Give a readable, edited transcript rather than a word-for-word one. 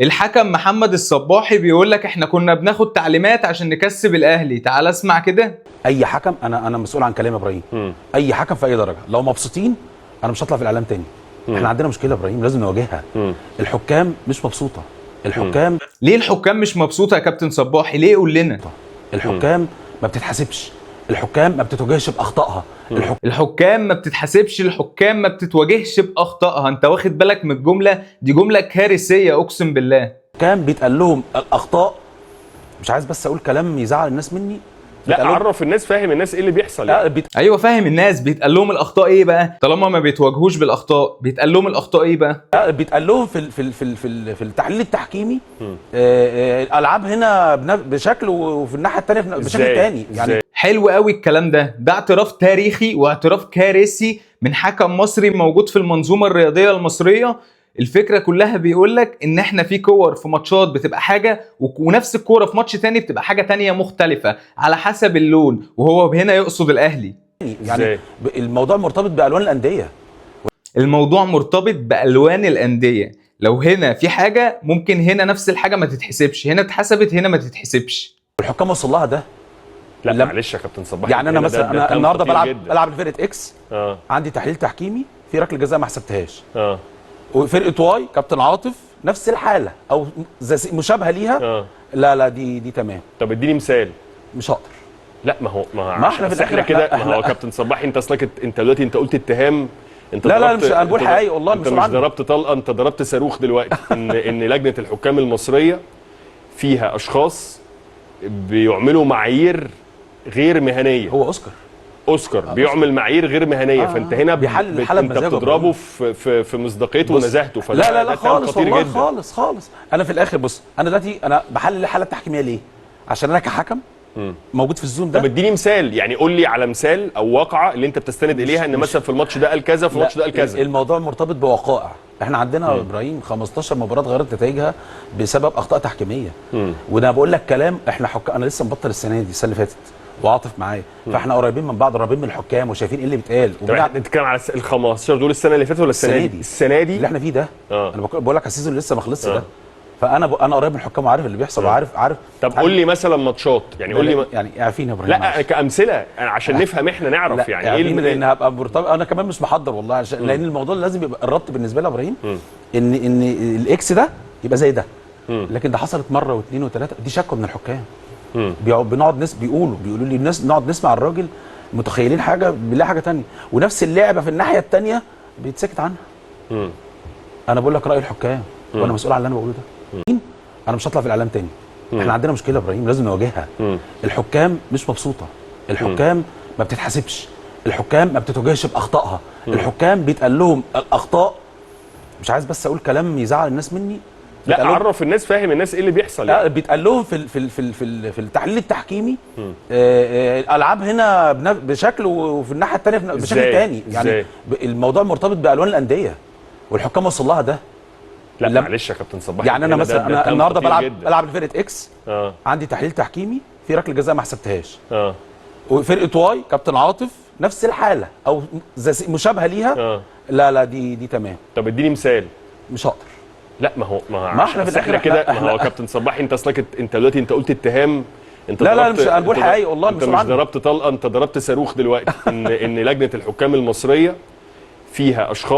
الحكم محمد الصباحي بيقول لك احنا كنا بناخد تعليمات عشان نكسب الاهلي. تعال اسمع كده. اي حكم، انا مسؤول عن كلام ابراهيم. اي حكم في اي درجه لو مبسوطين انا مش هطلع في الاعلام تاني. احنا عندنا مشكلة يا ابراهيم لازم نواجهها. الحكام مش مبسوطة. الحكام ليه الحكام مش مبسوطة يا كابتن صباحي؟ ليه؟ قول لنا. الحكام ما بتتحاسبش، الحكام ما بتتواجهش باخطائها. الحكام ما بتتحاسبش، الحكام ما بتتواجهش باخطائها. انت واخد بالك من الجملة دي؟ جملة كارثية اقسم بالله. الحكام بيتقال لهم الاخطاء، مش عايز بس اقول كلام يزعل الناس مني. لا عرف الناس، فاهم الناس ايه اللي بيحصل يعني. ايوه فاهم الناس. بيتقال لهم الاخطاء ايه بقى؟ طالما ما بيتواجهوش بالاخطاء بيتقال لهم الاخطاء ايه بقى؟ بيتقال لهم في التحليل التحكيمي الالعاب هنا بشكل وفي الناحية الثانية بشكل ثاني يعني. حلو قوي الكلام ده، ده اعتراف تاريخي واعتراف كارثي من حكم مصري موجود في المنظومة الرياضية المصرية. الفكرة كلها بيقول لك ان احنا في كور في ماتشات بتبقى حاجة ونفس الكورة في ماتش تاني بتبقى حاجة تانية مختلفة على حسب اللون، وهو هنا يقصد الاهلي. يعني الموضوع مرتبط بالوان الاندية. الموضوع مرتبط بالوان الاندية. لو هنا في حاجة ممكن هنا نفس الحاجة ما تتحسبش، هنا اتحسبت هنا ما تتحسبش. الحكام وصل لها ده. لا معلش يا كابتن صباحي، يعني انا مثلا انا النهارده بلعب لفرقة X، عندي تحليل تحكيمي في ركلة جزاء ما حسبتهاش، وفرقه Y كابتن عاطف نفس الحالة او مشابهة ليها. لا لا دي تمام. طب اديني مثال. مش هقدر. لا ما هو ما احنا في الاخر كده. ما هو كابتن صباحي انت اصلك انت دلوقتي انت قلت اتهام. انت لا لا مش انا بقول حقيقي والله. انت مش ضربت طلقه، انت ضربت صاروخ دلوقتي. ان لجنة الحكام المصرية فيها اشخاص بيعملوا معايير غير مهنية. هو اوسكار بيعمل معايير غير مهنية. فانت هنا بيحلل الحالة انت بتضربه في مصداقيته ونزاهته. لا لا لا خالص والله جدا. خالص خالص. انا في الاخر بص، انا دلوقتي انا بحلل الحالة التحكيميه ليه؟ عشان انا كحكم موجود في الزون ده. طب اديني مثال، يعني قول لي على مثال او واقعه اللي انت بتستند اليها ان مثلا في الماتش ده قال كذا، في الماتش ده قال كذا. الموضوع مرتبط بوقائع. احنا عندنا يا ابراهيم 15 مباراة غيرت نتائجها بسبب اخطاء تحكيميه. وده بقول لك كلام احنا انا لسه مبطل السنة دي، السنة اللي فاتت، وعاطف معايا، فاحنا قريبين من بعض، قريبين من الحكام وشايفين ايه اللي بيتقال. طب احنا بنتكلم على ال 15 دول السنة اللي فاتت ولا السنة دي؟ السنة دي اللي احنا فيه ده. انا بقول لك على ال season اللي لسه ما خلصش ده. فانا انا قريب من الحكام وعارف اللي بيحصل وعارف عارف. طب قول لي مثلا ماتشات، يعني قول لي يعني عارفين يا ابراهيم. لا كامثله عشان نفهم احنا، نعرف يعني ايه. لان هبقى مرتبط انا كمان مش محضر والله، عشان لان الموضوع لازم يبقى الربط بالنسبة لي يا ابراهيم ان ال X ده يبقى زي ده. لكن ده حصلت مرة واثنين وثلاثة، دي شكوى من الحكام. بنقعد ناس بيقولوا لي الناس نقعد نسمع الراجل متخيلين حاجة بنلاقي حاجة ثانية، ونفس اللعبة في الناحية الثانية بيتسكت عنها. انا بقول لك راي الحكام وانا مسؤول عن اللي انا بقوله ده. انا مش هطلع في الاعلام تاني. احنا عندنا مشكلة يا ابراهيم لازم نواجهها. الحكام مش مبسوطة، الحكام ما بتتحاسبش، الحكام ما بتتواجهش باخطائها. الحكام بيتقال لهم الاخطاء، مش عايز بس اقول كلام يزعل الناس مني. لا عرف الناس، فاهم الناس ايه اللي بيحصل يعني. بيتقال لهم في التحليل التحكيمي الالعاب هنا بشكل وفي الناحية الثانية بشكل ثاني يعني. الموضوع مرتبط بالوان الاندية والحكام وصل لها ده. لا معلش يا كابتن صباحي، يعني انا مثلا انا النهارده بلعب لفرقة X، عندي تحليل تحكيمي في ركلة جزاء ما حسبتهاش، وفرقه Y كابتن عاطف نفس الحالة او مشابهة ليها. لا لا دي تمام. طب اديني مثال. مش هقدر. لا ما هو ما احنا في الاخر كده. ما هو كابتن صباحي انت اصلك انت دلوقتي انت قلت اتهام. انت لا لا مش انا بقول حقيقي والله. انت مش ضربت طلقه، انت ضربت صاروخ دلوقتي. ان لجنة الحكام المصرية فيها اشخاص